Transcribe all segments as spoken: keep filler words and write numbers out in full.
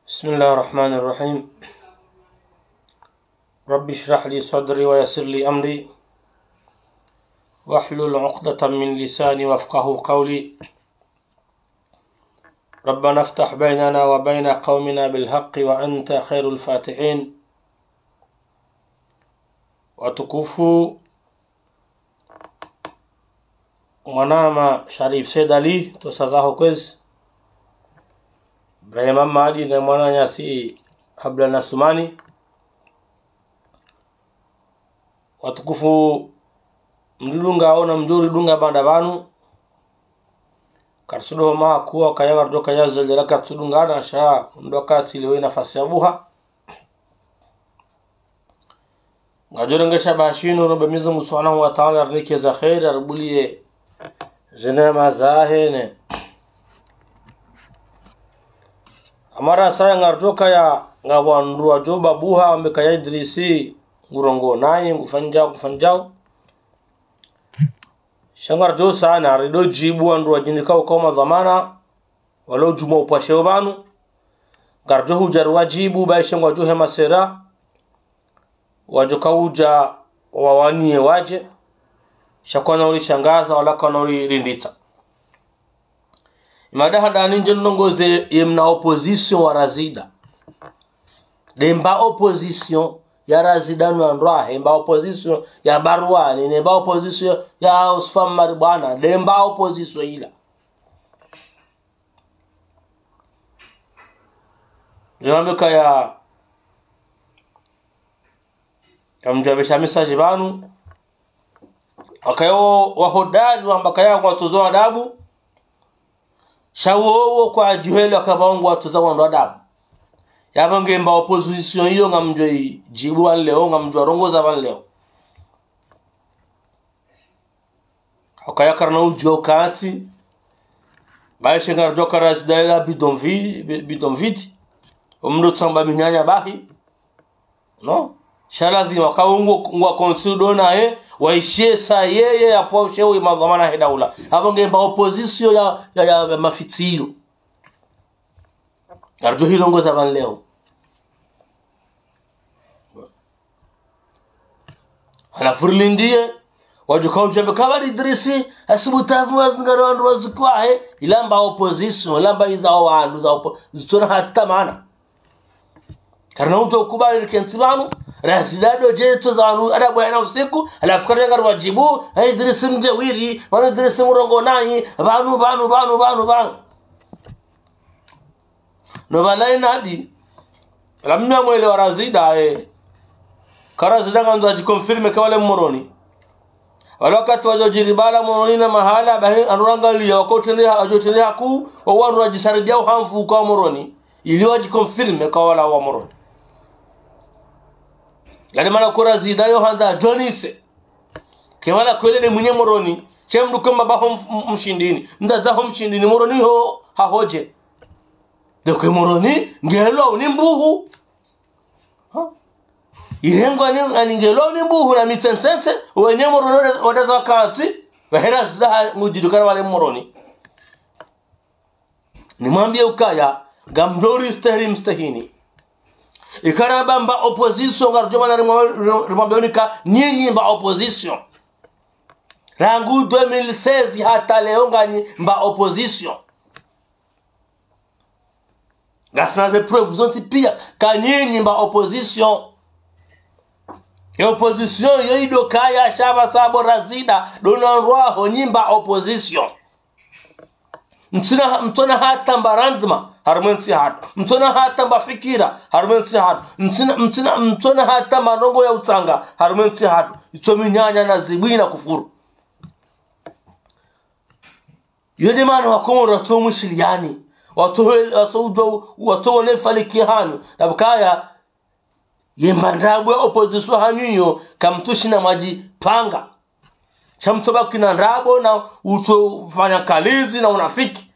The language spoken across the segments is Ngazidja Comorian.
بسم الله الرحمن الرحيم. رب اشرح لي صدري ويسر لي أمري واحلل عقدة من لساني يفقهوا قولي. ربنا افتح بيننا وبين قومنا بالحق وأنت خير الفاتحين. Watukufu, mwananya Sharif Said Ali, ntsontsa zaho kwezi. Ibrahima Mmadi ne mwananyasi Abdallah Nasumani. Watukufu, mridungao na mdjo ridunga baanda pvanu. Kartsudo homa kuwa kaya ngarudjo kaya zolera kartsudungana sha ndo wakati lewe nafasi ya buha. Ngadjo rengesha bashinu, rombe Mwenyezi Mungu Subhanahu wa Ta'ala arinike za kheri, aribuliye ze neema zahe ne. Amara saya ngarudjo kaya nga wandru wadjo ba buha, wambe kaya Idrisi, ngurongoa nayi, ngufanyao, ngufanyao. Sha ngarudjo sana, ridjo djibu wandru wadjinika uka madhwamana, walo djumwa upvashe opvanu. Ngarudjo hudja riwadjibu, baishe ngwadjo hema sera. Wadjo kaudja wawaniye wadje. Sha kwana urishangaza, wala kwana uririnditsa. Imada handani ndje nongoze ye mna opposition wa Razida. Nde mba opposition ya Razida no wandru wahe, mba opposition ya Barwani, ne mba opposition ya Usfa Mmadi Bwana, nde mba opposition ila. Nde mambe kaya, kamdjwabesha message pvanu. Wakayo wahodari wamba kaya ngwatozo adabu. Sha wowo kwadjuhelewa kamba ngwatoza wandru adabu. Yapvo nge mba opposition iyo ngamdjo idjibu pvanu leo, ngamdjo rongoza pvanu leo. Hukaya karina udjo kantsi. Baishe ngarudjo kara zidalila bidon vi-, bi-, bidon vide. Omndru tsamba minyanya bahi. No? Sha lazima ka ungo ngwa consider naye, waishe sa yeye yapvo ushewe madhwamana he daula. Yapvo nge mba opposition ya, ya, ya, ya mafitsi iyo. Ngarudjo hirongoza pvanu leo. Halafu rilindiye, wadjo kaudja mbe kabali Idrisi, hasibu tafu wazingara wandru wazikwahe, ila mba opposition, ila mba iza wandru za oppo-, zitsona hata maana. Karina udjo kubali rikentsi pvanu, Razida ndo djetso za wandru, adabu hayina usiku, halafu karina ngariwadjibu, ha Idrisi mdje wiri, pvanu Idrisi murongoa nayi, pvanu, pvanu, pvanu, pvanu, pvanu. No pvala inadi, la mimi amwelewa Razida, eh. Ka Razida ngandzo adjiconfirme ka wale Moroni. Wale wakati wadjo djiri pvala Moroni na mahala, bahi, wandru wangaliya, wako utrende, wadjo utrende haku, wao wandru wadjisaridia uhamvu kwa Moroni. Ili wadjiconfirme ka wala wa Moroni. Yale mana ko Razida yo handza adjonise. Ke wala kwele nde mwinyi Moroni, she mndru kamba baho mf-, m-, Mshindini. Ndadza ho Mshindini, Moroni ho, hahodje. Nde kwe Moroni, ngelwao ni mbuhu. Ha? Irengwa ni, ani ngelwao ni mbuhu na mitsentsense, wenyi Moroni wada-, wadaza kantsi, pvahe Razida ha, ngudjidukana wale Moroni. Nimwambiye ukaya, ngamdjo ristehi mstehini. Ikara mba mba opposition, ngarudjo mana rimwa-, rimwambiye unika, nyinyi mba opposition. Rangu deux mille seize hata leo nganyi mba opposition. Ngasina ze preuves zontsi piya, ka nyinyi mba opposition. E opposition yo ido kaya sha pvasa bo Razida, ndo na ndrwaho nyi mba opposition. Mtsina, mtsona hata mba rendement, harumwa entsi hatru. Mtsona hata mba fikira, harumwa entsi hatru. Mtsina, mtsina, mtsona hata mba ndrongoo ya utsanga, harumwa entsi hatru. Itso minyanya na zibwi na kufuru. Yo nde mana Wakomori watso mwishiliyani. Watsowe-, watsoudjuwa, watsoone faliki hanyu. Na pvukaya, ye mba ndrabo ya opposition hanyu iyo, kamtsushina mwadjipanga. Sha mtsobaki na ndrabo na utsofanya kalizi na unafiki.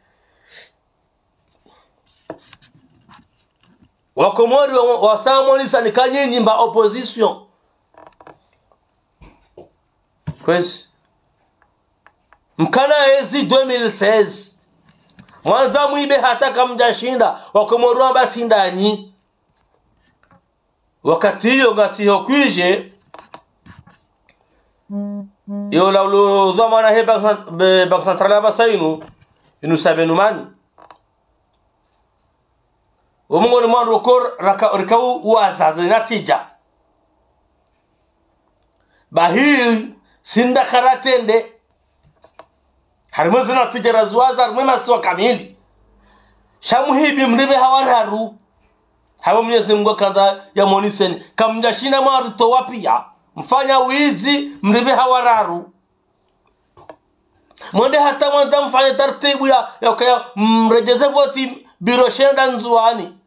Wakomori wa, wasamonisa ni ka nyinyi mba opposition. Kwezi. Mkana ezi deux mille seize. Mwandza mwibe hata kamdjashinda. Wakomori wamba sindanyi. Wakati iyo ngasi ho kwidje. Iyo la ulo dhwamana he Banque Cent-, be-, Banque Centrale ya pvasa inu. Inu Sabe Numani. Omongoni mwa wandru woko raka-, rika u-, uwaza ze natija. Bahi, sinda karatrende. Harimwa ze natija raziwaza, harimwa masiwa kamili. Sha muhibi mlipve ha wararu. Hapvo Mwenyezi Mungu akandza yamoniseni. Kamdjashinda mwaritowa piya. Mfanya widzi, mlipve ha wararu. Mwende hata mwandza mfanye tartibu ya, ya ukaya mredjeze voti biro shenda Ndzuwani.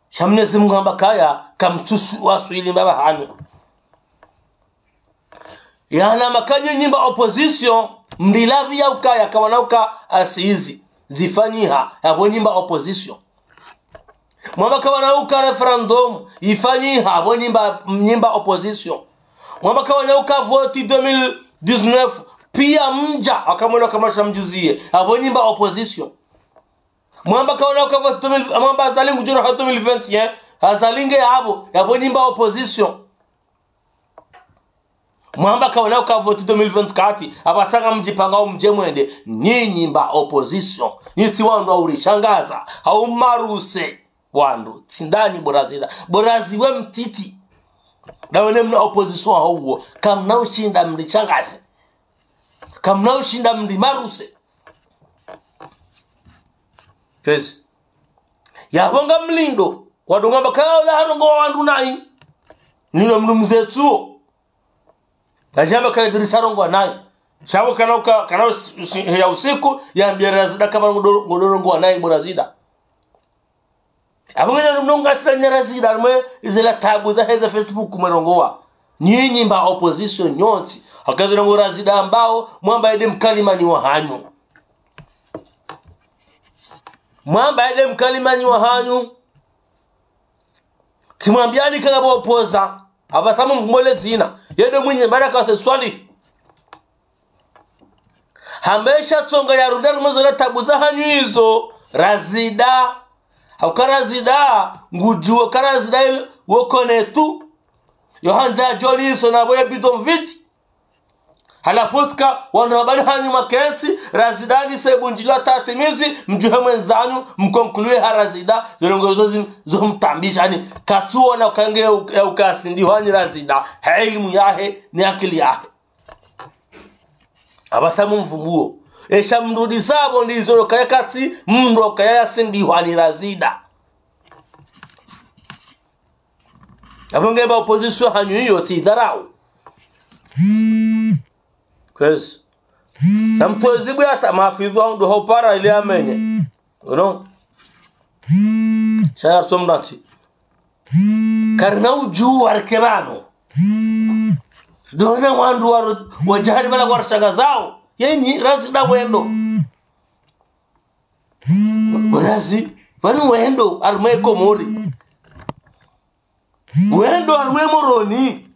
Sha Mwenyezi Mungu hamba kaya kamtsusu waswili mbaba hanyu. Yana makanya nyinyi mba opposition, mlilapvi ya ukaya kawana uka asizi, zifanyiha, yapvo nyinyi mba opposition. Mwamba kawana uka référendum, ifanyiha, yapvo nyinyi mba, nyinyi mba opposition. Mwamba kawana uka voti deux mille dix-neuf, piya mdja, akamwona kama sha mdjuziye, yapvo nyinyi mba opposition. Mwamba kawana uka voti deux mille, mwamba Azali ngudjo ha deux mille vingt et un, Azali nge yapvo, yapvo nyinyi mba opposition. Mwamba kawana uka voti deux mille vingt-quatre, apvasa ngamdjipanga umdje mwende, nyinyi mba opposition. Nyinyi tsi wandru wa urishangaza, hau maruse. Wandru, tsindanyi bo Razida. Bo Razi we mtiti. Dawe ne mna opposition hauwo. Kamna ushinda mrishangaze. Kamna ushinda mrimaruse. Kwezi. Yapvo ngamlindo. Wadunga mbaka ola harongowa wandru nayi. Nino mndru mze tsuo. Ngajamba ka Idrisa arongowa nayi. Sha pvo kana uka, kana usi-, usi-, ya usiku, yambiya Razida kama ngudo-, ngudo rongowa nayi bo Razida. Apvo ngena mnonga sila nya Razida, mwe zila tabu zahe za Facebook mwerongowa. Nyinyi mba opposition nyontsi. Hakazi rongowa Razida ambao, mwamba yende mkalimani wa hanyu. Mwamba yende mkalimani wa hanyu. Tsimwambiyani kanga bo opoza. Apvasa mumvumbuwe le dzina. Yende mwinyi baraka se Swalihi. Hamba esha tsonga yarudi harimwa zila tabu za hanyu izo, Razida. Hauka Razida, ngudjuwo ka Razida il-, wo konetu. Yo handza djoliso na bo ye bidon vide. Halafu tsika, wandru habari hanyu makentsi, Razida ni se bundjilwa tatimizi, mdjuhe mwendzanyu, mkonkluwe ha Razida, zilongo zo zim-, zo mtambisha, yani, katsuona uka nge u-, ya uka asindihwa ni Razida, ha ilimu yahe, ni akili yahe. Apvasa mumvumbuwo. Esha mrudi sabo ndizo kaya katsi mndru kaya yasindihwa ni Razida. Apvo nge mba opposition hanyu iyo tsi dharau. Kwezi. Na mtwezi buyata mafidhu hau ndo haupara ili amenye. Uno? Shaya somdanti. Karina udjuwa rike pvanu. Dona wandru waro-, wadjahari pvala kwa rashangazao. Yenyi Razida wendo. Bo Razi, pvanu wendo, harimwa ye Komori. Wendo, harimwa ye Moroni.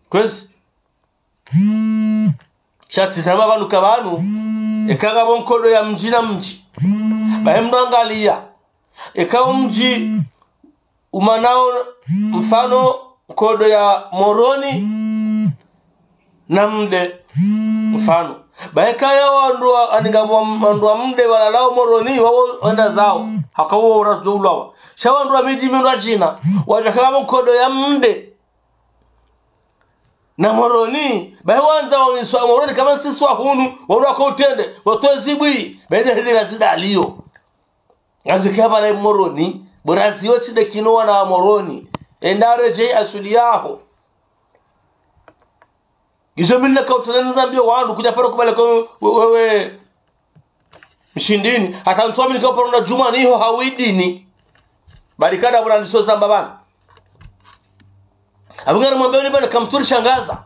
Kwezi. Sha tsi zamba pvanu ka pvanu, eka ngapvo nkodo ya mdji na mdji. Bahi mndru angaliya. Eka omdji umanao mfano nkodo ya Moroni na Mde mfano. Bahi eka ya wandru wa, ani ngapvo wandru wa Mde walalao Moroni, wawo wenda zao. Haka wo urazo ulawa. Sha wandru wa midji mindru wa djina. Wadjaka ngapvo nkodo ya Mde na Moroni, bahi wandza oniswa Moroni, kama nsiswa hunu, wandru wako utrende, watwezi bwi, bahi ze hili Razida aliyo. Ngandzo kia pvala Moroni, bo Razi yo tsi de kino wana wa Moroni. Enda redjeyi asuli yaho. Izo mi naka utrende nizambiye wandru, kudja paro kubale ko we-, wewe. Mshindini, hata ntsu wamini ka paro na djumwa niho hawidini. Bali kada bura ndiso zamba pvanu. Apvo ngarimwambiyoni pvanu kamtsurishangaza.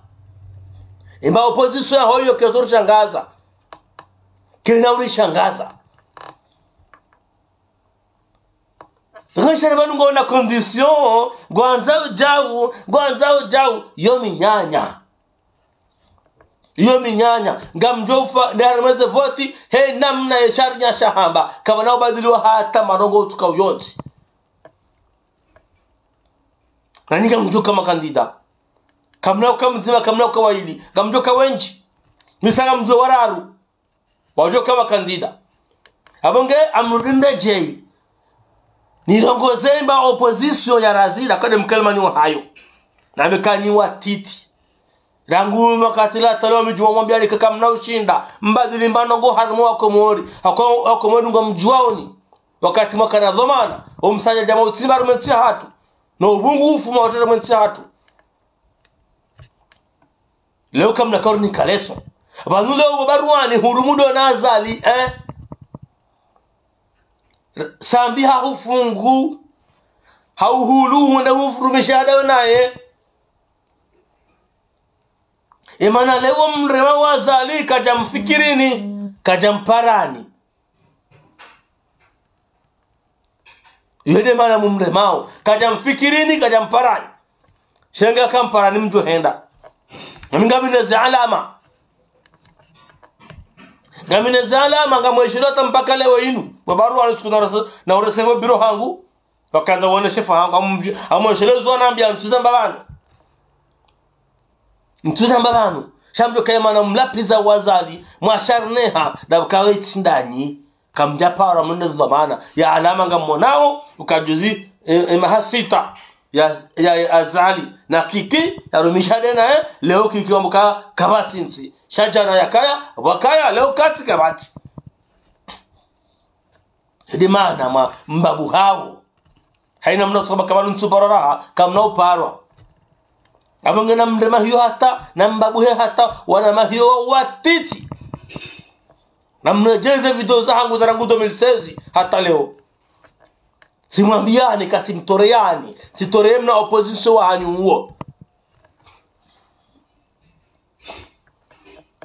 Emba opposition yaho iyo ketsurishangaza. Kena urishangaza. Ngashari pvanu ngona condition, ngwandzao djau, ngwandzao djau, yo minyanya. Yo minyanya, ngamdjo ufa, nde harimwa ze voti, he namna ye sharia shahamba, kapvana ubadiliwa hata marongo utsuka uyontsi. Nanyi ngamdjo uka makandida. Kamna uka mdzima, kamna uka waili, ngamdjo uka wendji. Misa ngamdjo wararu. Wadjo uka makandida. Apvo nge amrinde djeyi. Nirongoze mba opposition ya Razida, kade mkalimani wahayo. Na mekani watiti. Rangu makati la talo midjuwa mwambiani ka kamna ushinda. Mbadili mba ndrongo harimwa wa Komori. Hako wa Komori ngamdjuwaoni. Wakati mwakana dhwamana. Omsanya djama utsimba harumwa entsi yahatru. No ubungu ufuma watata mwa entsi yahatru. Leo kamna kauri ni kaleso. Pvanu leo bo Barwani hurumudo na Azali, eh? Sambi hahufungu. Hauhulu hunde hufurumisha hadawe naye. Emana leo mrema wa Azali kadja mfikirini, kadja mparani. Iyo nde mana mumremao. Kadja mfikirini, kadja mparani. Sha nge aka mparani mdjo henda. Nami ngamina ze alama. Ngamina ze alama, ngamweshelo hata mpaka leo inu. Bo Barwani siku na urese-, na uresevo biro hangu. Wakandza wone shefu hangu, amu-, amweshelo zo anambiya ntsu zamba pvanu. Ntsu zamba pvanu. Sha mdjo kaya mana mlapviza wa Azali, mwasharneha, nda pvukawe tsindanyi. Kamdja paro mwende dhwamana. Ya alama ngamonao, uka juzi, e, e, maha sita. Ya, ya, ya Azali. Na Kiki, yarumisha dena, eh? Leo Kiki wambuka kapvatsi ntsi. Sha djana yakaya, wakaya, leo katsi kapvatsi. Ede mana mwa mbabu hawo. Haina mna usaba kapvanu ntsu parwa raha, kamna uparwa. Apvo nge na mrema hiyo hata, na mbabu he hata, wana mahiyo watiti. Na mna djeze video zahangu za rangu deux mille seize, hata leo. Tsimwambiyani, ka tsimtoreyani, tsitoreye mna opposition wahanyu uwo.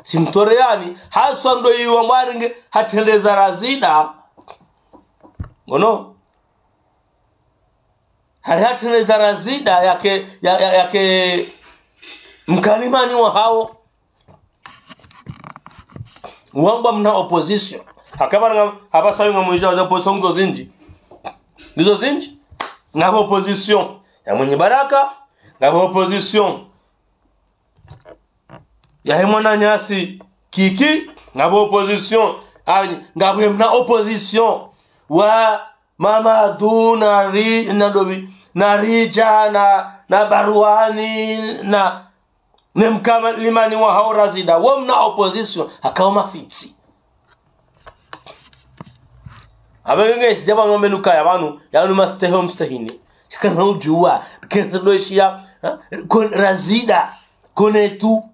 Tsimtoreyani, haswa ndo iwa mwari nge hatrendeza Razida. Ngono? Hari hatrendeza Razida yake, ya, ya, yake mkalimani wahawo. Wamba mna opposition. Hakaba nga, hapvasa ngamwidjuwa ze opposition ngizo zindji. Ngizo zindji. Ngapvo opposition ya Mwinyi Baraka, ngapvo opposition yahe mwananyasi Kiki, ngapvo opposition, anyi, ngapvo mna opposition wa Mamadu na Ri-, na Dobi, na Rija, na, na Barwani, na, ne mkalimani wahawo Razida, wo mna opposition, hakao mafitsi. Apvo nge nge sidjaba ngombe nukaya pvanu, yanu masteho mstehini. Shaka na udjuwa, kense ndo ishiya, ha? Kon-, Razida, konetu.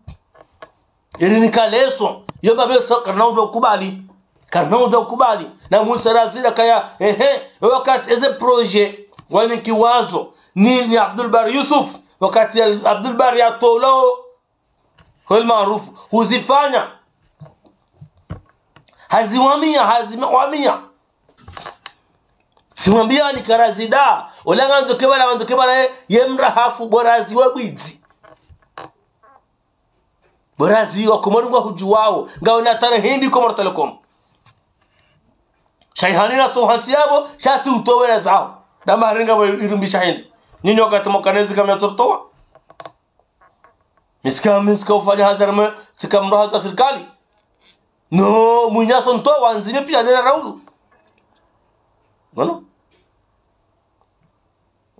Ili ni kaleso, yo babe so, karina udjo kubali. Karina udjo kubali. Na Musa Razida kaya, ehe, wakati eze projet, wani kiwazo, ni, ni Abdul Bari Yusuf, wakati ya Abdul Bari ya tolo, hol maarufu, huzifanya. Haziwamiya, haziwamiya. Tsimwambiyani ka Razida, ola ngandzo kebala, ngandzo kebala ye, ye mrahafu, bo Razi wa bwidzi. Bo Razi wa Komori ngwa hudjuwawo, ngawe na tarehe hindri Comores Telecom. Sha ihani na tso hantsi yapvo, sha tsi utowe na zaho. Damba haringa bo irumbisha hindri. Nini wakati mwakanezi kamna tsortowa? Misika, misika ufanya hazi harimwe, tsika mdru hazi wa sirikali. No, mwinya so ntowa, ndzime piya nena Raulu. Ngono?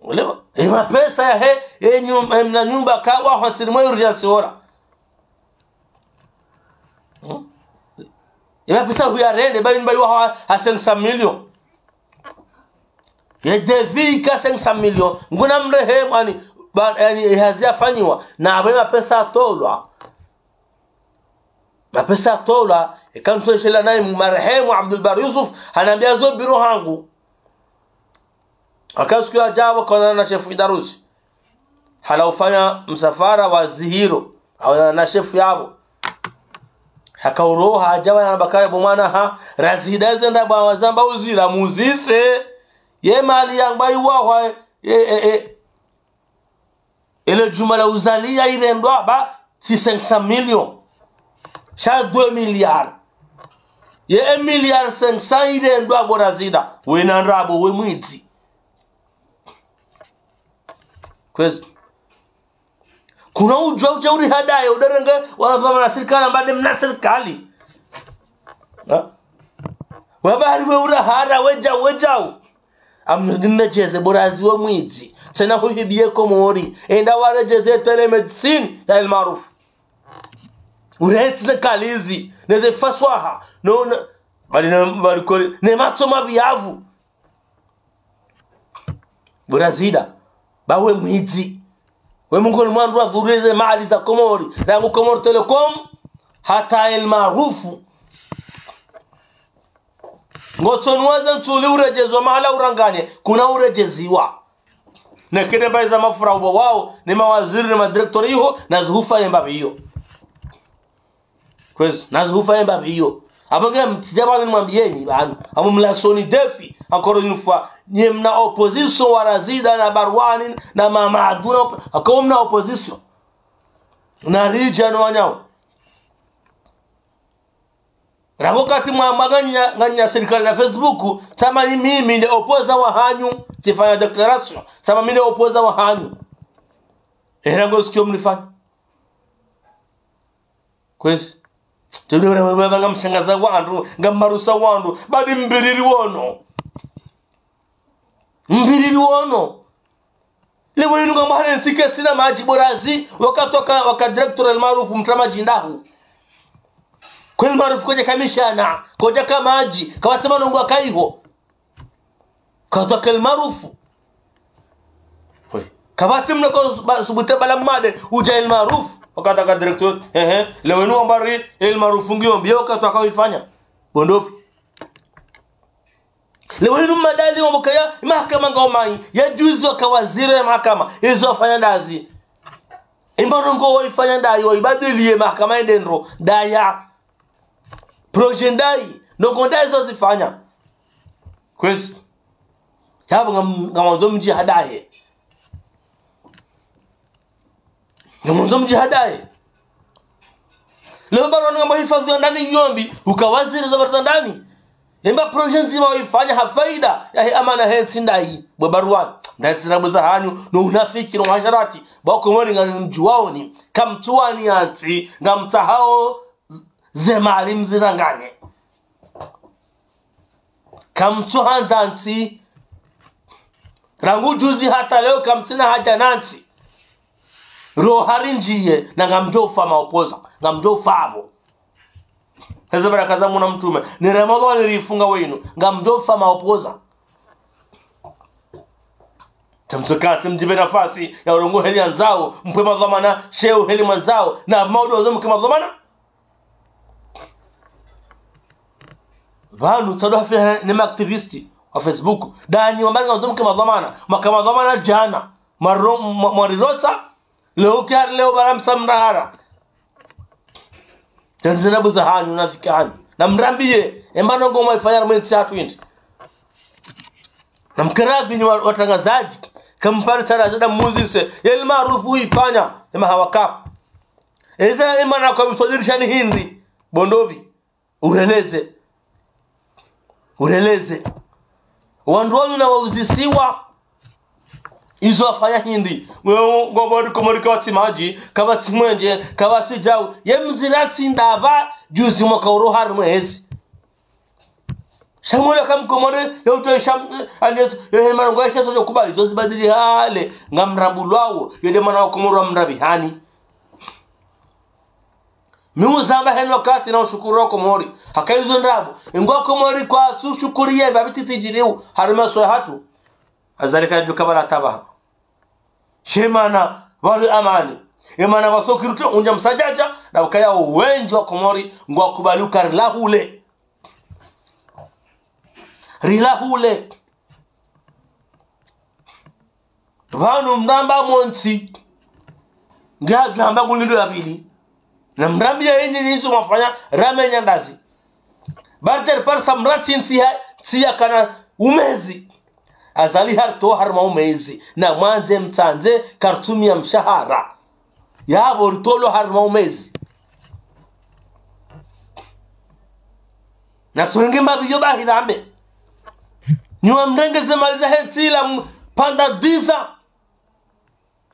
Ulewa? E mapesa yahe, e nyum-, e mna nyumba kawa hwatsiri mwe urgence ora. Hmm? E mapesa huyarende, ba nyumba yuwa ha, ha cinq cent millions. Ye devis ka cinq cent millions. Nguna mrehemu ani, ba, yani, e hazi yafanyiwa. Na apvo e mapesa atolwa. Mapesa atolwa, Eka ntsoshela naye marehemu Abdul Bar Yusuf, hanambia zo biro hangu. Haka siku yadja pvo kaonana na shefu Idarusi. Halawa ufanya msafara wa zihiro. Haonana na shefu yapvo. Haka uroha hadja pvanu hanambia kaye bo mwana ha. Razida ze ndrabo wazamba uzira muzise. Ye mali yangwa iwahwa. E, e, e. Ele djumla uzaliya irendwa ba tsi cinq cents millions. Sha deux milliards. Ye un milliard cinq cents irendwa bo Razida. Wena ndrabo we mwidzi. Kwezi. Kuna udjwa udja uri hadaye, udarenge, wala pvwa mna sirikali, amba nde mna sirikali. Ha? Wabari we urahara, wedjau, wedjau. Amnadine djeze bo Razi we mwidzi. Tsena huhibiye Komori. Enda waredjeze telemedicine ya El Maarouf. Uretse ze kalizi, neze faswaha. No, na, bali na, bali kore, ne matso mabiyavu. Bo Razida, ba we mwidzi. We Mungu ni mwandru wa dhureze mali za Komori. Rangu Comores Telecom, hata El Maarouf. Ngotsonuwaza ntsuli uredjezwa mahala uranganye, kuna uredjeziwa. Nekene mbali za mafura ubo wao, ne mawaziri, ne madirektori iho, na zihufa yemba biyo. Kwezi, na zihufa yemba biyo. Abo nge mtsidja pvanu nimwambiyeni pvanu. Abo mlasoni defi, encore une fois. Nye mna opposition wa Razida na Barwani na Mamadu na op-, haka mna opposition. Na ridja no wanyao. Rangu kati mwa, mwa nganya, nganya sirikali na Facebook, tsama mimi nde opposant wa hanyu, tsifanya déclaration. Tsama mimi nde opposant wa hanyu. Era ngo sikiyo mnifanya. Kwezi. Tuli ura wewe ngamshangaza wandru, ngamarusa wandru, bali mbiriri wono. Mbiriri wono. Lewo inu ngamba hale ntsi ketsina madji bo Razi, wakati waka, waka directeur El Maarouf mtra madji ndahu. Kwa El Maarouf kodja kamishana, kodja ka madji, kapvatsi malongo akaiho. Wakati waka El Maarouf. We. Kapvatsi mna ko suba-, subute bala made, udja El Maarouf. Wakati waka directeur, ehe, lewo inu wambari El Maarouf ngiyo, biyo wakati waka wifanya. Bo ndopvi. Lewo inu madali wa mukaya, mahakama nga umanyi, ya juzi waka waziri ya mahakama, izo wafanya ndazi. Imba ndrongo waifanya ndayi, waibadiliye mahakama yende ndro, ndaya. Projet ndayi, ndrongo ndayi zo zifanya. Kwezi. Yapvo ngam-, ngamwandzo mdji hadaye. Ngamwandzo mdji hadaye. Leo Barwani ngamba hifadhwi ya ndani yombi, uka waziri za baraza ndani. Emba projet ndzima waifanya ha faida, yahe amana he ntsi ndayi. Bwe Barwani, ndayi tsina buza hanyu, no unafiki, no hasharati. Ba Komori ngani mdjuwaoni, kamtsuwani ya ntsi, ngamtsahao ze mali mziranganye. Kamtsuhandza ntsi. Rangu juzi hata leo kamtsina haja na ntsi. Ro hari ndjiye na ngamdjo ufa maopoza. Ngamdjo ufa abo. Heze baraka za mwana mtrume. Ni Ramadhani rifunga wenu. Ngamdjo ufa maopoza. Tamtsoka, tamdjibe nafasi ya urongowa heli yandzao. Mpve madhwamana, sheo heli mwandzao. Na maudu wazo mke madhwamana. Pvanu tsado hafi ne ma activiste wa Facebook. Ndani wambari ngamwandzo mke madhwamana. Mwaka madhwamana djana. Mwaro-, mwa-, mwarirotsa. Leo kiyari leo bala msamrahara. Tanzania buza hanyu, nafiki hanyu. Na mrambiye, emba ndrongo mwaifanya na mwe ntsi hatru indi. Na mkeradhi nyi wa-, watrangazadji. Kampari sara zada muzise. Ye El Maarouf huifanya. Ema hawaka. Eza emana kwa msodirisha ni hindri. Bo ndopvi. Ureleze. Ureleze. Wandru wanu na wauzisiwa. Izo wafanya hindri. Wewe ngomori Komori kapvatsi madji, kapvatsi mwenje, kapvatsi djau. Ye mzira tsi ndapva, juzi mwaka uro hari mwezi. Sha mwele ka Mkomori, ya utowe sham-, eh, ani, eh, marango ya sha sojo kubali, zo zibadili hale, ngamrambulwawo, yo nde mana wa Komori wa mrabihani. Mi uzamba heno wakati na ushukuru wa Komori. Haka izo ndrabo. Ingo wa Komori kwatsu shukuri yemba bititi djiriu. Harumwa swe hatru. Azali ka djuka bala taba. She mana, wali amani. Emana wasokiruti, undja msadjadja, Na ukaya wendji wa Komori ngwakubali uka rilahule. Rilahule. Pvanu mramba montsi. Ngiya djwamba ngulindo ya pvili. Na mrambiye inyi nitsu mwafanya ramenya ndazi. Barter parisa mrantsi ntsi ya, ntsi ya kana umezi. Azali haritowa harumwa umezi. Na mwandze mtsandze karitsumia mshahara. Yapvo ritolwa harumwa umezi. Na tsorenge mbabi yo bahi rambe. Nyi wa mrenge ze mali zahe ntsi la m-, panda dix ans.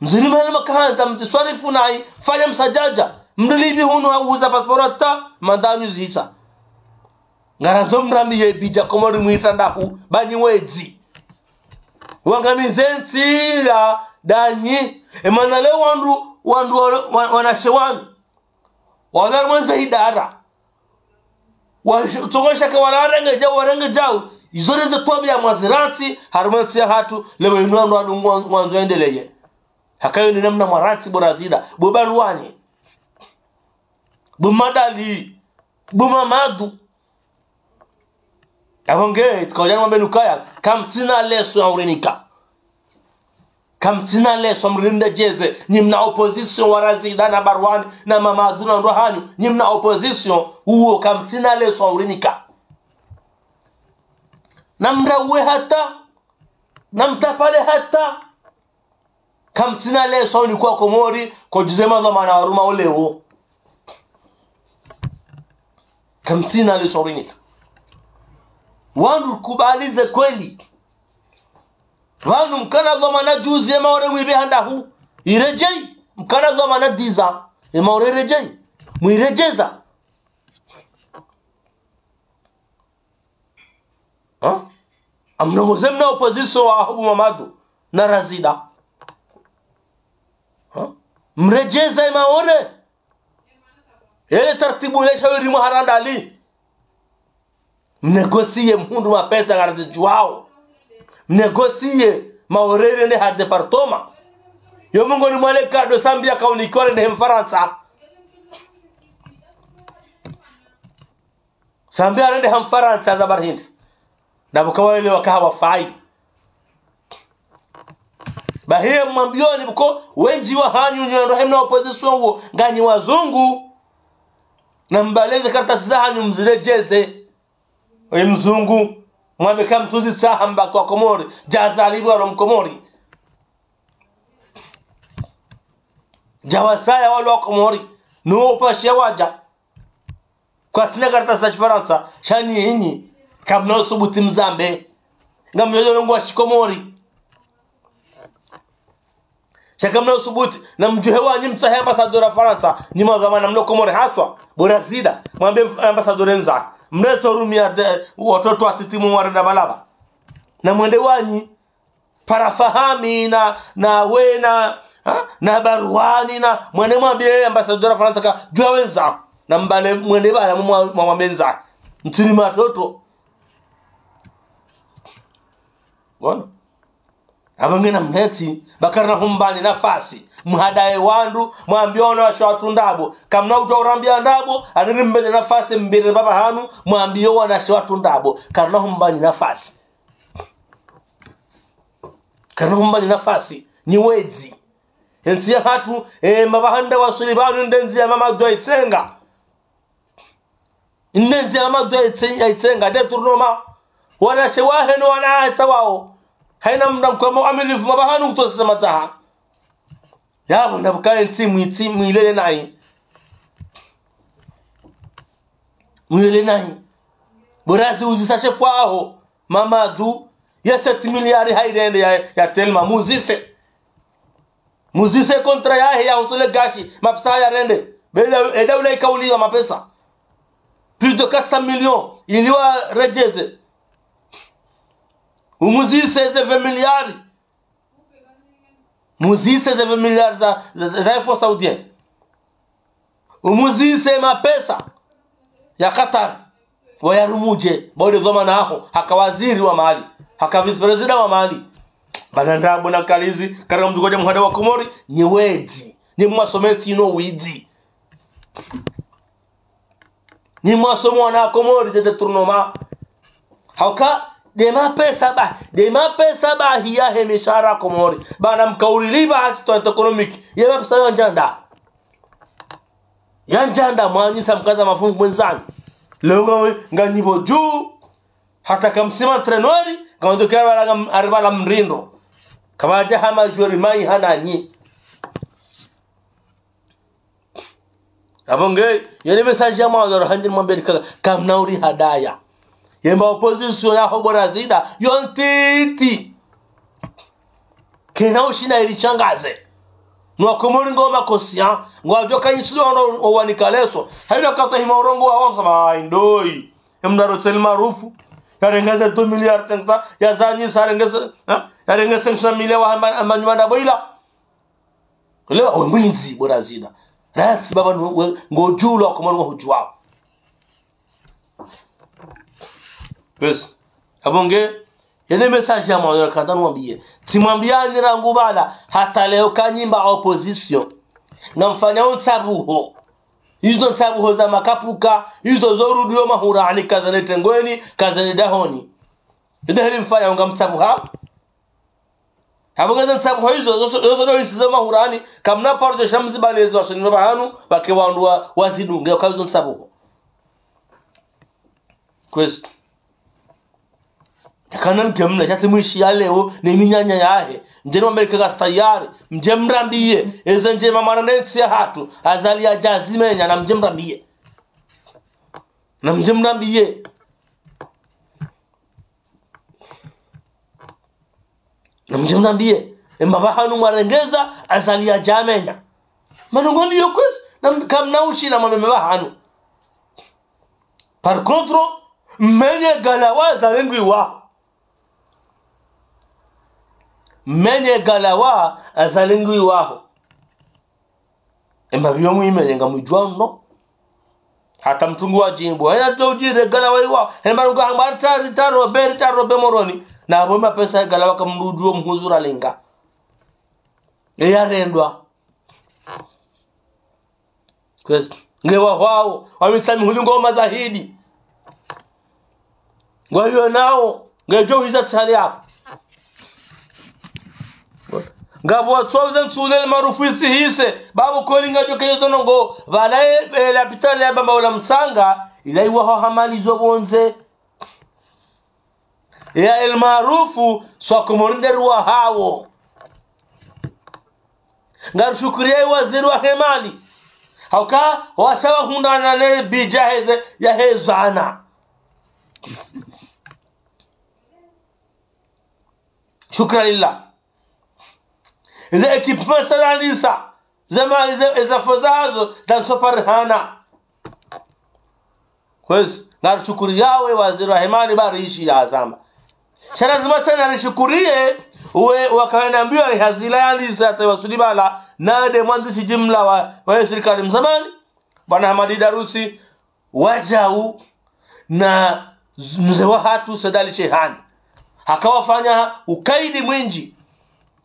Mziri mali makahandza mziswarifu nayi, fanya msadjadja. Mdrili ibi hunu hauza pasporo ta, mandanyu zihisa. Ngarandzo mrambiye bidja Komori mwitrandahu, ba nyi wedzi. Wangamize ntsi la danyi. Emana le wandru, wandru wa, wa, wanashe wanu. Wadhari mwenze idara. Wa-, tsongo shaka wala warenge djau, warenge djau. Izo nde ze twabiya mwazirantsi, harumwa ntsi yahatru, leo inu wandru wadu ngwa-, ngwandzo endeleye. Hakayo ni namna mwarantsi bo Razida, bo Barwani, bo Madali, bo Mamadu. Apvo nge, tsikawudjana mwambe nukaya, kamtsina leso ya urinika. Kamtsina leso, mrinde djeze, nyi mna opposition wa Razida na Barwani, na Mamadu na ndrohanyu, nyi mna opposition, uwo kamtsina leso ya urinika. Na mrauwe hata, na mtrapale hata, kamtsina leso ni kwa Komori, kodjize madhwamana waruma olewo. Kamtsina leso rinika. Wandru kubali ze kweli. Pvanu mkana dhwamana djuzi ye Maore mwibe handahu. Iredjeyi, mkana dhwamana dix ans. Ye Maore iredjeyi. Mwiredjeza. Ha? Amnongoze mna opposition wa Ahubu Mamadu na Razida. Ha? Mredjeza ye Maore. Ele tartibu le shawiri mwaharandali. Mnegosiye mhundru mapesa ngarazidjuwao. Mnegosiye Maore irende ha département. Yo mongoni mwa le kado Sambi yakawunikiwa rende he Mfarantsa. Sambi arende ha Mfarantsa za barhindi. Na buka wale wakaha wafai. Bahiye mwambiyoni buko wendji wahanyu nyi wandru hemna opposition wo nganyi wazungu. Na mbaleze kartasi zahanyu mziredjeze. Oyi mzungu, mwambe kamtsuzitsaha mbaki wa Komori, djazalibwa lo Mkomori. Djawasaya walo wa Komori, nuwo upashe wadja. Kwatsina kartasi za Shifarantsa, sha nyi inyi, kamna usubuti mzambe. Ngamnyo longowa Shikomori. Sha kamna usubuti, na mdjuhe wanyi mtsahe ambassadeur wa Farantsa, nyi madhwamana mlo Komori haswa, bo Razida, mwambe mf-, ambassadeur ndza. Mletso rumia de, watoto watiti mwarenda balaba. Na mwende wanyi, para Fahami na, na wena, ha? Na Barwani na, mwende mwambie ambassadeur wa Farantsa ka, djuwa wendza. Na mbale mwende bala mwa, mwa, mwambe ndza. Mtsini matoto. Ngono. Apvo ngena mnetsi, ba karina humbani nafasi. Muhadaye wandru, mwambiyo wanawashe watru ndrabo. Kamna utwa urambia ndrabo, aniri mbeni nafasi mbire baba hanu, mwambiyo wanawashe watru ndrabo. Karina humbani nafasi. Karina humbani nafasi. Nyi wedzi. Entsi yahatru, e, mabahanda wasuli pvanu nde ndziya Mamadu yayitsenga. Nde ndziya Mamadu yayitse-, yayitsenga, détournement. Wanawashe wahe no wanawashe wawo. Hayina mndru mkwama amilifu mabahanu kutosisa mataha. Yapvo, na bukaye ntsi mwitsi, mwilele nayi. Mwilele nayi. Bo raziuzisa shefu waho, Mamadu, ye sept milliards hayirende ya, ya Telma, muzise. Muzise contrat yahe ya husule gashi, mapesa yarende. Bela, eda ula ikauliwa mapesa. Plus de quatre cents millions, iliwa redjeze. Umuzise ze vingt milliards. Muzise ze vingt milliards za, za, za, za fonds saoudiens. Umuzise mapesa ya Qatar. Wayarumudje, ba wule dhwamana aho, haka waziri wa mali, haka vice-président wa mali. Bana ndrabo na kalizi, karina mdru kodja muhada wa Komori, nyi wedzi, nyi mwasome ntsi ino widzi. Ni mwaso mwana Komori de détournement. Hauka, de mapesa ba, de mapesa ba hiya he mishahara Komori. Bana mkaulili ba assistance économique. Ye mapesa yo ndjanda. Ya ndjanda mwanyisa mkaza mafungu mwenzani. Leo nga, nga nibo juu. Hata kamsima trenori, kamando kia bala ngam, aribala mrindo. Kama aja hama jori mai hananyi. Abonge, yene message ya mwandzo handje mwambie ka, kamna uri hadaya. Yemba opposition ya hobo razida, yo ntiti. Kena ushina ili changaze. Nwa Komori ngo makosia, ngwa joka insu wa no, wa nikaleso. Haida kata hima urongo wa wansa ba indoi. Emdaro tseli marufu. Yarengeze deux milliards tengta, ya zanyi sa rengeze, ha? Yarengeze cinq cent mille wa hamba, hamba nyumanda boila. Leo, we mwinzi, bora zina. Ratsi baba no, we, ngo juu lo Komori ngo hujua. Kwezi. Abonge, yene message ya mwandzo kanda nwambie. Tsimwambia ni rangu bala, hata leo kanyimba opposition. Ngamfanya untsabuho. Izo ntsabuho za makapuka, izo zo rudio mahurani kazane tengweni, kazane dahoni. Ede heli mfanya unga mtsabuha. Abonge za ntsabuho izo, zo, zo, zo, zo isizo mahurani, kamna paro jo shamzi balezi wa sonino bahanu, bake wandu wa, wazidunge, uka izo ntsabuho. Kwezi. Kana mke mna, shati mwishi ya leo, ni minyanya yahe. Mdjeni wa Amerika gastayari, mdje mrambiye, eze ndje mamana nentsi ya hatu, Azali ya jazi menya, na mdje mrambiye. Na mdje mrambiye. Na mdje mrambiye. Emba bahanu mwarengeza, Azali ya jamenya. Manongo ndiyo kwezi, na md-, kamna ushina mameme bahanu. Par contre, menye galawa Azali ngwi waho. Menye galawa Azali ngwi waho. Emba biyo mwimenye nga mwijua no. Hata mtungu wa jimbo. Hena to ujire galawa iwa. Hena marunga hamba tari taro beri taro be Moroni. Na abo mapesa ya galawa kamrudu mhuzura lenga. Eya rendwa. Kwezi. Nge wa hwao, wa mitsami huli ngo mazahidi. Ngo hiyo nao, nge jo hiza tsali hapo. Ngabo watsoze ntsule marufu isihise, babu koli nga jo kezo nongo, balaye, eh, lapitali ya bamba ula mtsanga, ila iwa ho hamali zo bonze. Ya El Maarufu, swa Komori nde ruwa hawo. Ngarushukuriye waziri wa hemali. Hauka, wasa wahundrana ne bidja heze, ya hezana. Shukran lillah. Ze équipement sa zandisa. Ze mali ze, eza foza hazo, zandisa parihana. Kwezi, ngarushukuriyawe waziri wa hemali bari ishi ya zamba. Sha lazima tsena rishukuriye, uwe wakawe na mbiyo ya hazila yandisa hata wasuli bala, na de mwandzishi jimla wa, wa sirikali mzamani, bwana Hamadi Darusi, wajau na z-, mze wa hatru Said Ali Shehani. Haka wafanya ukaidi mwinji.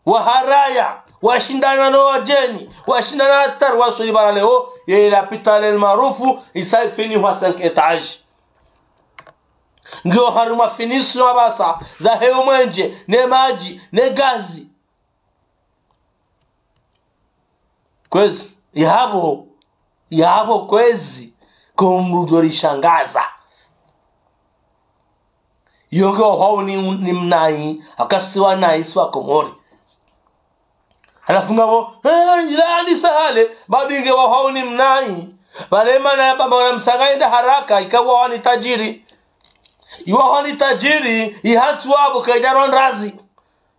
Waharaya, washindana no wajeni, washindana hatari wasuli bala leo, ye lapitali El Maarufu, isa ifinihwa cinq étages. Ngiyo harumwa finition apvasa, za heyo mwenje, ne madji, ne gazi. Kwezi, yabo, yabo kwezi, ko mdru djo rishangaza. Yo nge wa hwao ni, ni mnayi, akasi wa nayi si wa Komori. Halafu ngapvo, eh, ila yandisa hale, babi nge wa hwao ni mnayi. Bale mana ya bamba ula mtsanga yenda haraka, ika wa hwao ni tajiri. Iwa hwao ni tajiri, ihatru wapvo kaidjarwa ndrazi.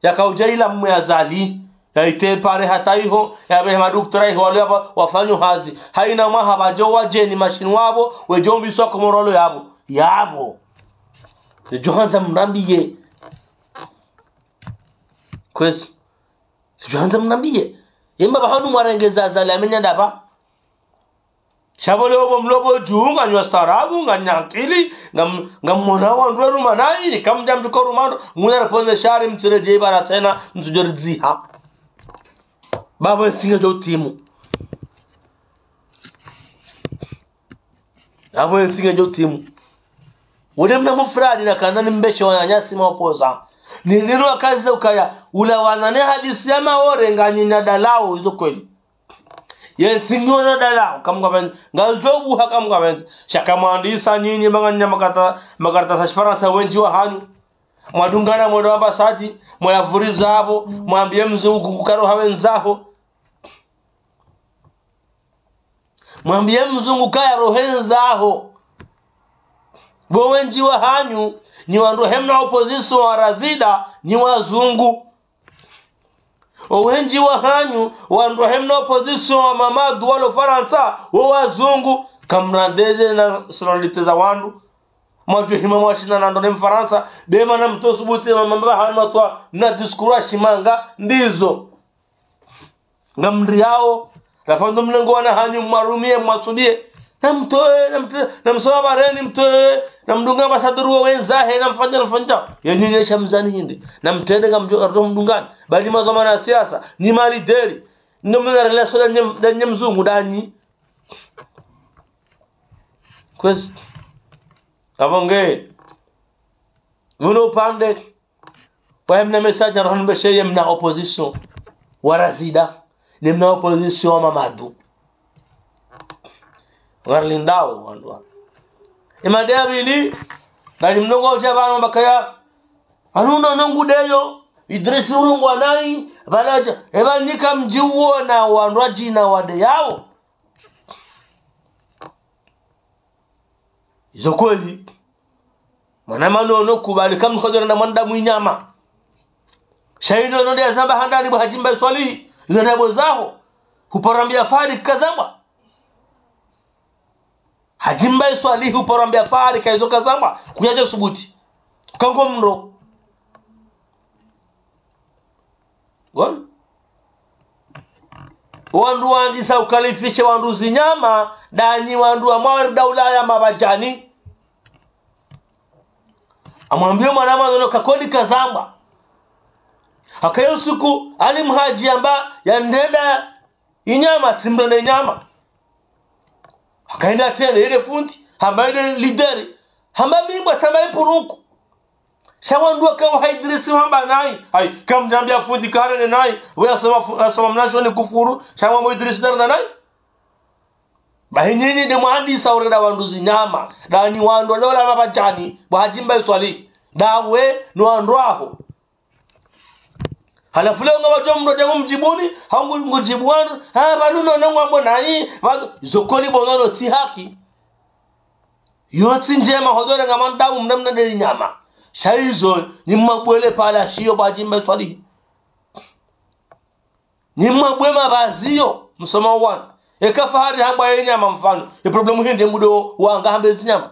Yaka udja ila mwe Azali, ya ite pare hata iho, ya behe madoktora iho walo yapvo wafanyo hazi. Haina mwaha pvadjo wajeni mashini wapvo, wedjo mbiswa Komori walo yapvo. Yapvo. Djo handza mrambiye. Kwezi. Djo handza mrambiye. Yemba pvahanu mwarengeza Azali amenya ndapvi. Sha pvo leo pvo mlo pvo dju, nganyi wastaarabu, nganyi na akili, ngam-, ngamwona wandru waruma nayi, ni kamdja mdjuka rumando, muna reponde shari, mtsire dje ibara tsena, mtsudjori dziha. Baba ntsinge djo utimu. Apvo entsi ngedjo timu. Wule mna mufradi na kanda ni mbeshe wananyasi maopoza. Ni linu wakaze ukaya, ula wanane hadisi ya Maore nganyi na dalao, izo kweli. Yentsi ngiyo na dalao, kamwe ngapvendze. Ngalidjo buha kamwe ngapvendze. Sha kamwandisa nyinyi manganya makarata, makarata sa shifarantsa wendji wahanyu. Mwadungana mwendo ambasadi, mwayavuriza apvo, mwambiye mzungu kukaro hawe ndzaho. Mwambiye mzungu kaya rohe ndzaho. Bo wendji wahanyu, nyi wandru he mna opposition wa Razida, nyi wazungu. O wendji wahanyu, wandru he mna opposition wa Mamadu walo Farantsa, wo wazungu. Kamna ndeze na nationalité za wandru. Mwadjo hima mwashina na ndo ne Mfarantsa, be mana mtsosubuti mamba hanyu matwa na discours ya shimanga, ndizo. Ngamriyao, la fando mnengo wana hanyu mwarumiye, mwasudiye. Namtowe, namtowe, namsoma bareni mtowe, namdunga ambassadeur wa wendzahe, namfanya, namfanya. Ye nyinyi sha mzani hindri. Namtrende ngamdjo, arto mdungani. Bali madhwamana ya siasa, nyi malideri. Ndo mna relation na nye, na nye mzungu, ndanyi. Kwezi. Apvo nge. Muno upande. Waye mna message na rohoni mbeshe ye mna opposition wa Razida, ne mna opposition wa Mamadu. Ngarlindao wandru wa. Imade ya pvili, ngali mnongo udja pvanu mbakaya, anu no nongu deyo, Idrisi urungwa nayi, pvalaja, epva nika mdji uona wandru wadjina wadeyao. Izo kweli. Mwana manono kubali kamwe nkodjoranda mwanadamu inyama. Sha ino no nde yazamba handani bo Hadji Mbae Swalihi. Izo nde yabo zaho. Huparambia Fahari kazambwa. Hadji Mbae Swalihi huparambia Fahari kaizo kazambwa. Kuyadja subuti. Kango mro. Ngoni? Wandru wandisa ukalifishe wandru zinyama, ndanyi wandru wa mwari daula ya mabadjani. Amwambie mwana mwana no kakoli kazambwa. Hakaye usiku, Ali Mhadji amba yandrenda inyama, tsimrende inyama. Hakaenda tena, ile fundi, hamba ile lideri, hamba mimbwa, tsamba ipuruku. Sha wandru waka wa ha Idrisi wamba nayi. Hayi, kamdjambia fundi karende nayi. We asoma fu-, asoma mnashoni kufuru. Sha mwambo Idrisi darenda nayi. Bahi nyinyi nde mwandisa urenda wandru zinyama. Ndanyi wandru wa daula mabadjani. Bo Hadji Mbae Swalihi. Ndawe no wandru waho. Halafu leo ngawadjo mdru demu mdjibuni. Hangu ngudjibu wandru. Ha, pvanu no nongo ambo nayi. Pvanu, izo kweli bo nono tsi haki. Yo tsi ndjema hodore nga mwanadamu mna mna nde inyama. Sha izo, nyi mwabwele pvala shiyo bo Hadji Mbae Swalihi. Nyi mwabwe mavazi yo, msoma wana. Eka Fahari hamba ye nyama mfano. Ye problème hindri mbudo wanga hambe zinyama.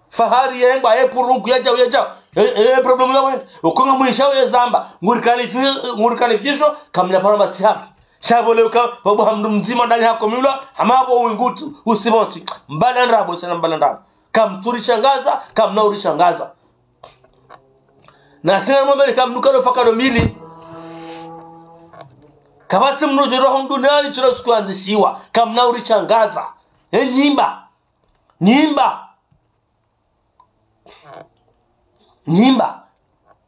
Fahari ye mba ye purunku yadjau yadjau. Ye, ye problème la wende. Ukonga mwisha ye zamba. Nguri kalifi-, nguri kalifisho, kamna paramba tsi haki. Sha pvo leo ka, pvapvo ha mndru mdzima ndanyi hakomilwa, hama pvo wingutu, usimonti. Mbala ndrabo, sena mbala ndrabo. Kamtsurishangaza, kamna urishangaza. Na sina mwambeni kamnuka no fakano mili. Kapvatsi mndru djero ho duniani shilo suku yandzishiwa, kamna urishangaza. E nyimba. Nyimba. Nyimba.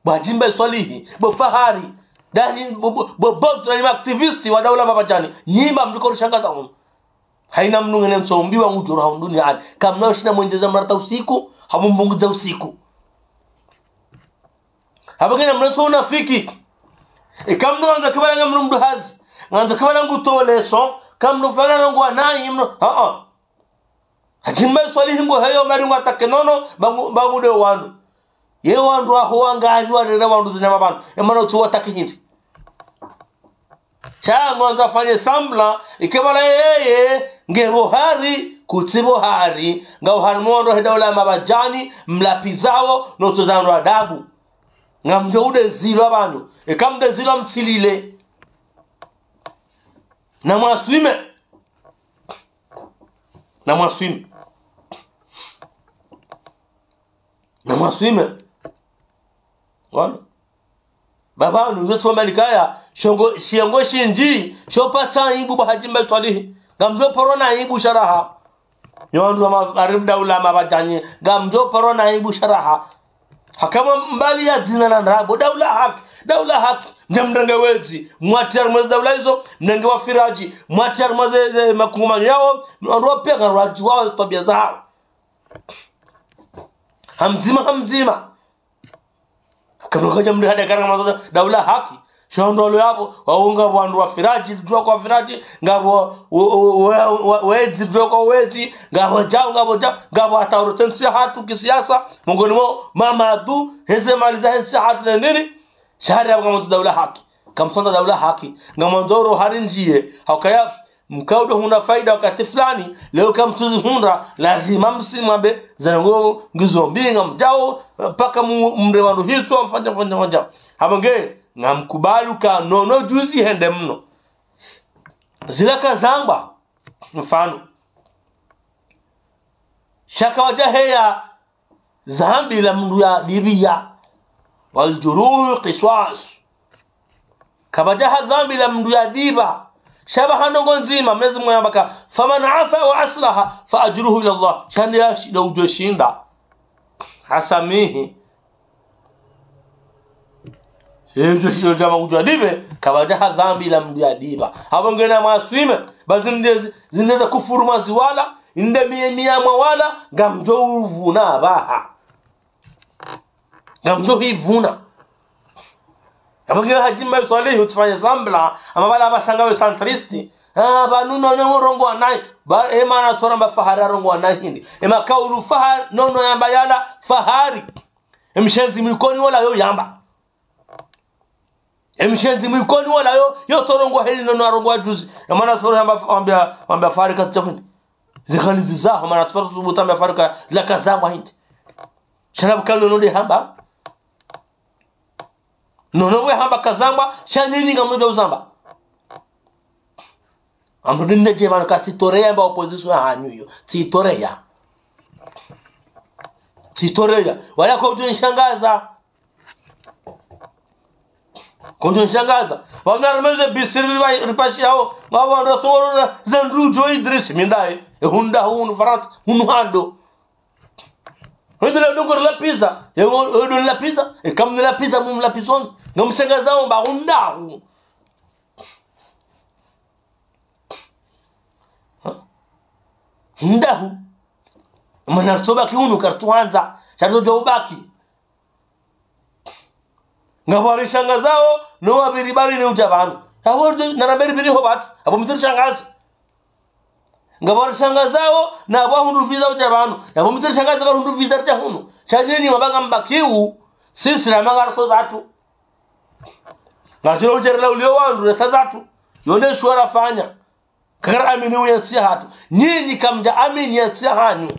Bo Hadji Mbae Swalihi, bo Fahari, ndanyi, bo, bo, bo, bo, ndanyi ma activiste wa daula mabadjani. Nyimba mdjo urishangaza unu. Hayina mndru ngena ntso mbiwa ngudjoro ha duniani. Kamna ushina mwendjeza mrata usiku, hamumbunguza usiku. Hapvo ngena mna ntso unafiki. Eka mndru ngandza kibala nga mndru mndru hazi. Ngandza kibala ngutoleso, kamndru fana nangu wanayi mndru. Ha, ha. Hadji Mbae Swalihi ngo heyo mali ngwatake nono, bangu, bangu nde wandru. Ye wandru waho wanga avi warera wandru zinyama pvanu. Emana utsi watake hindri. Sha ngwandzo afanye semblant, ike pvala yeye, nge pvo hari, kutsi pvo hari, nga uhari mwa wandru he daula ya mabadjani, mlapvizao, no utoza wandru adabu. Ngamdjo udezilwa pvanu, eka mdezilwa mtsilile. Na mwaswime. Na mwaswime. Na mwaswime. Wano. Baba, nunze swa malikaya, shongo, shiongo shindji, shopvatsa aibu bo Hadji Mbae Swalihi. Ngamdjo poro na aibu sha raha. Nyi wandru wa ma-, harimwa daula mabadjani, ngamdjo paro na aibu sha raha. Haka mwa mbali ya dzina na ndrabo, daula haki, daula haki. Ndje mrenge wedzi, mwatsi harimwa ze daula izo, mrenge wafiraji, mwatsi harimwa ze, ze makungumanyo yawo, wandru wa pia ngwadjuwao ze twabiya zawo. Hamdzima, hamdzima. Kamwe kwadja mdru hade kana mazoda, daula haki. Sha wandru walo yapvo, wawo ngapvo wandru wafiraji, djuwa kwa firaji, ngapvo we-, we-, we-, we-, wedzi, djuwa kwa wedzi, ngapvo djau, ngapvo djau, ngapvo hata uro tsi ntsi yahatru kisiasa, mongoni mwawo Mamadu, heze mali zahe ntsi yahatru ne nini, sha hari yapvo ngamwandzo daula haki. Kamtsuandza daula haki, ngamwandzo uro hari ndjiye, hawukaya, mkao ndo hundra faida wakati fulani, leo kamtsuzihundra, lazima msimwambe, zandrongo ngizo mbi ngamdjao, mpaka mu-, mre wandru hitswa, mfanya, mfanya, mfanya. Hamba nge, ngamkubali uka nono juzi hende mno. Zila kazamba, mfano. Sha kawadja heya dhambi la mndru yadipviya. والجروح قصاص. Kapvadja ha dhambi la mndru yadipva. Sha pvaha ndrongo ndzima, Mwenyezi Mungu yamba ka, فمن عفا وأصلح فأجره إلى الله. Sha nde yashinda udjo shinda. Hasamihi. Sha udjo shinda udjo ama udjo adipve, kapvadja ha dhambi la mndru yadipva. Apvo ngena mwaswime, ba zinde zi-, zinde za kufuru mwaziwala, inde miye miya mwawala, ngamdjo uvuna pvaha. Ngamdjo hivuna. Apvo nge Hadji Mbae Swalihi utsifanye sambla, ama pvala apvasa ngawe centriste. Ah, pvanu nono urongowa nayi. Ba, e mwana sora mba Fahari arongowa nayi hindri. E makaulu Fahari, nono yamba yala Fahari. E mshenzi mwikoni wola yo yamba. E mshenzi mwikoni wola yo, yo tsorongowa heli nono arongowa juzi. E mwana sora yamba, wambia, wambia Fahari katsi tsa hindri. Zikali zizaho, mana tsipara subutu amba Fahari ka, la kazamba hindri. Sha na pvukali nono nde hamba. Nono we hamba kazamba, sha nyinyi ngamdjo uzamba. Amrudi ndedje pvanu ka tsitoreya mba opposition hanyu iyo. Tsitoreya. Tsitoreya. Wala kodjo nishangaza. Kodjo nishangaza. Pvamna rumeze bisiri ripa-, ripashiyao. Ngapvo wandru watsongorora zandru djo Idris Mindaye. E hundra hunu Farantsa, hunu hando. Wende la dungo la pizza. E wo, wo dungo la pizza. E kamwe la pizza, mum la pizza. Ngamshangazao mba hundahu. Ha? Hundahu. Mana rutsobaki hunu kartsuhandza. Sha rutodjo ubaki. Ngapvo warishangazao, no wapviri bari ne udja pvanu. Apvo ndo, na namberi pviri ho pvatsu. Apvo mtsirishangaze. Ngapvo warishangazao, na apvo hundru visa udja pvanu. Apvo mtsirishangaze pvahundru visa ridja hunu. Sha nyinyi mabanga mbakiwu, sisi na manga raso zatru. Ngatsulo udjerela uliyo wandru resa zatru. Yo nde shuwa rafanya. Kakara amini uye ntsi yahatru. Nyinyi kamdja amini ye ntsi yahanyu.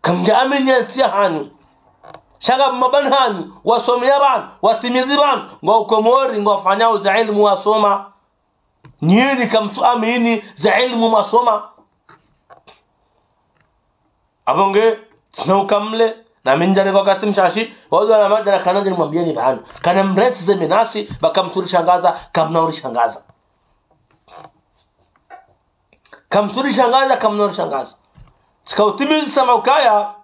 Kamdja amini ye ntsi yahanyu. Sha nga mabani hanyu, wasomeya pvanu, watimizi pvanu, ngwao Komori, ngwafanyao ze ilimu wasoma. Nyinyi kamtsu amini ze ilimu mwasoma. Apvo nge, tsina ukamle, na mi ndjare kwa wakati mshashi, wazo na madjara kana ndjeni mwambiyeni pvanu. Kana mrentsi ze menasi, ba kamtsurishangaza, kamna urishangaza. Kamtsurishangaza, kamna urishangaza. Tsika utimizi sama ukaya,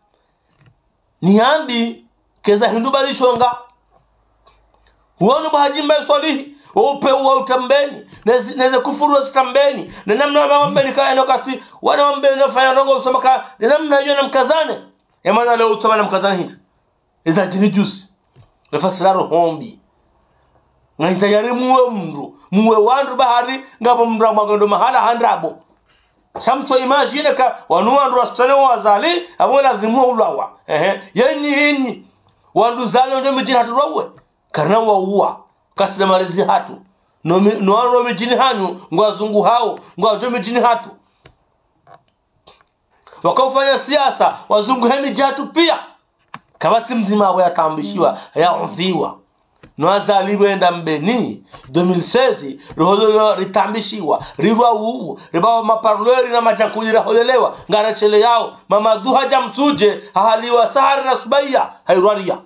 niyambi, keza hindru bali shonga. Wonu mba Hadji Mbae Swalihi, wo upe uwa utambeni, nezi, neze kufuru wa zitambeni, ne namna wa mbeni kaya no wakati, wana wa mbeni wafanya ndrongo usoma ka, ne namna iyo na mkazane. E mana leo utsama na mkazane hindri. Eza djiri juzi. Lefasira roho mbi. Ngani tayari muwe mndru. Muwe wandru bahari, ngapvo mndru amwagando mahala ha ndrabo. Sha mtso imagine ka, wanu wandru wasitsane wa Azali, apvo lazimu wa ulawa. Ehe, yenyi, yenyi. Wandru zali ondjo midjini hatru wawe. Karina wa uwa. Kasina malezi hatru. No mi-, no wandru midjini hanyu, ngwazunguhao, ngwadjo midjini hatru. Wakaufanya siasa, wazunguhe midji hatru piya. Kapvatsi mdzima apvo yatambishiwa, yaudhiwa. No Azali wenda mbeni, deux mille seize, rihololwa ritambishiwa, rirwa uwu, ribawa maparleur na madjankuli raholelewa, ngara shele yao, Mamadu hadja Mitsudje, hahaliwa Sahari na Subaiya, hairwariya.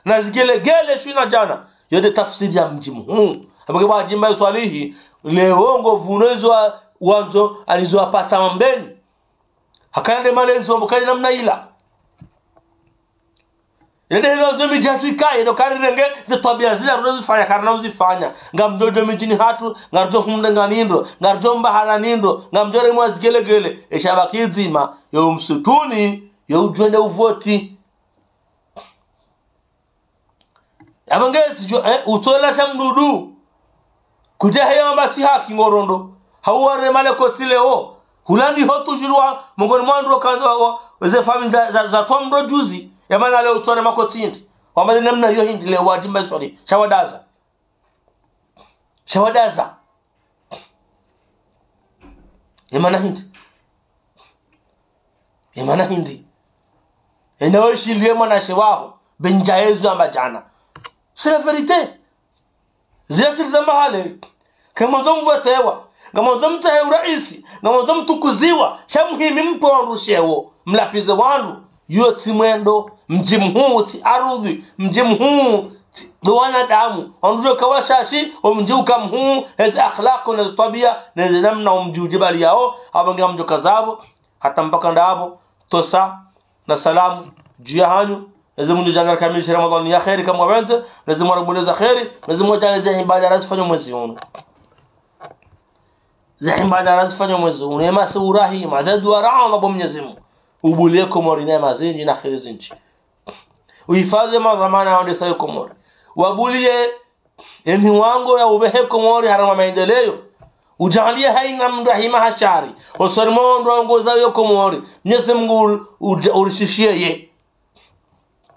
Na zigelegele shwi na djana. Yo nde tafsiri ya mdji mhuu. Apvo ke bwa Hadji Mbae Swalihi, leo ngo vuno izo wa Wandzo alizo apatsa mambeni. Hakana nde malezi wambo kali namna ila. Ile nde hilo ndzo midji hatru ikaye, ndo karirenge, ze twabiya zila rudjo zifanya, karina uzifanya. Ngamdjo djo midjini hatru, ngaridjo humrenga ni ndro, ngaridjo mbahana ni ndro, ngamdjo remwa zigelegele, esha baki dzima, yo msutuni, yo udjwende uvoti. Amba nge tsidjo, eh, utsola sha mdudu. Kudja heya wamba tsi haki ngorondo. Hauware male koti leo. Hulandi ho tujirwa, mongoni mwa ndro kandza wa, wa, weze fami za, za, za twa mdro juzi. Ya mana leo utsore makoti hindri. Wamba ni namna yo hindri leo wadjimba iswali. Shawadaza. Shawadaza. Emana hindri. Emana hindri. Ena weshiliye mwanashe waho. Benja yezu amba djana. C'est la vérité. Zila siri za mahale. Ngamwandzo mvotewa. Ngamwandzo mtsahe uraisi. Ngamwandzo mtukuziwa. Sha muhimi mpve wandru sheo. Mlapvize wandru. Yo tsi mwendo, mdji mhuu tsi arudhi, mdji mhuu tsi, ndo wanadamu. Wandru djo kawa shashi, o mdji uka mhuu, ezi akhlaq, nezi twabiya, nezi namna o mdji udjibaliyao, amba nge ngamdjo kazapvo, hata mpaka ndapvo, tosa, na salamu, dju yahanyu, nezi mundru djangari kamili shi Ramadhani ya kheri kamwapvendze, nezi mwarubule za kheri, nezi mwadjane ze hibada razifanya mwezi unu. Ze hibada razifanya mwezi unu, ema se urahima, ze dua raomba bo Mnyezi Mungu. Ubuliye Komori ne ema zindji na kheri zindji. Uhifadhi madhwamana wandesa ye Komori. Wabuliye emiwango ya upvehe Komori harumwa maendeleyo. Udjaliye haina mdru ahima ha shari. Osoni mwa wandru waongoza ye Komori. Mnyezi Mungu udja-, urishishiye ye.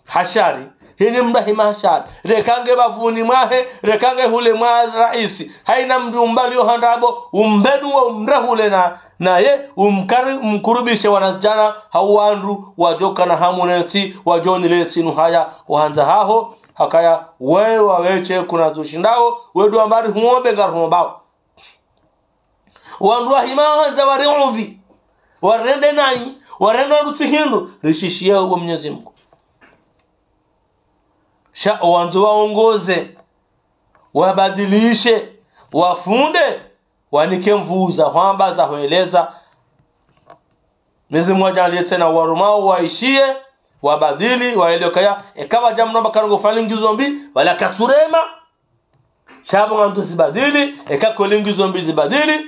Ha shari, hini mdru ahima ha shari. Reka nge bavuni mwahe, reka nge hule mwa raisi. Haina mdru umbali yo handapvo, umbedu wo umrehule na, naye, umkari-, umkurubishe wanazidjana, hau wandru, wadjoka na hamu ne ntsi, wadjo ni le ntsi nu haya, wahandza haho, hakaya, wewe waweshe kuna zushindao, wedu ambari huombe ngari huombao. Wandru wahima handza wariudhi, warende nayi, warende wandru tsi hindru, rishishiye uwo Mnyezi Mungu. Sha owandzo waongoze, wabadilishe, wafunde, wanike nvuu za hwamba za hweleza. Mnyezi Mungu adjaliye tsena warumao waishiye, wabadili, waelewe kaya, eka wadja mno bakarongo fali ngizo mbi, wala katsurema. Sha bo ngandzo zibadili, eka kweli ngizo mbi zibadili.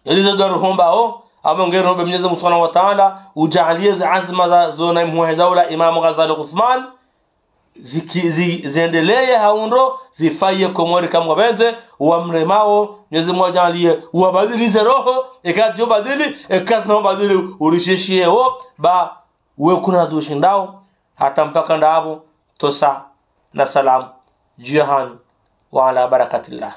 Elizo dua ruhombao, amba nge rombe Mnyezi Mungu Subhanahu wa Ta'ala, udjaliye ze azma za, zo na mhuu he daula, Imam Ghazali Uthman, ziki-, zi-, ziendeleye ha undro, zifaye Komori kamwapvendze, wamremao, Mnyezi Mungu adjaliye, wabadili ze roho, eka djo badili, eka zina badili, urishishiye wo, ba, we kuna zushindao, hata mpaka ndapvo, tosa, na salamu, dju yahanyu, wa ala barakatillah.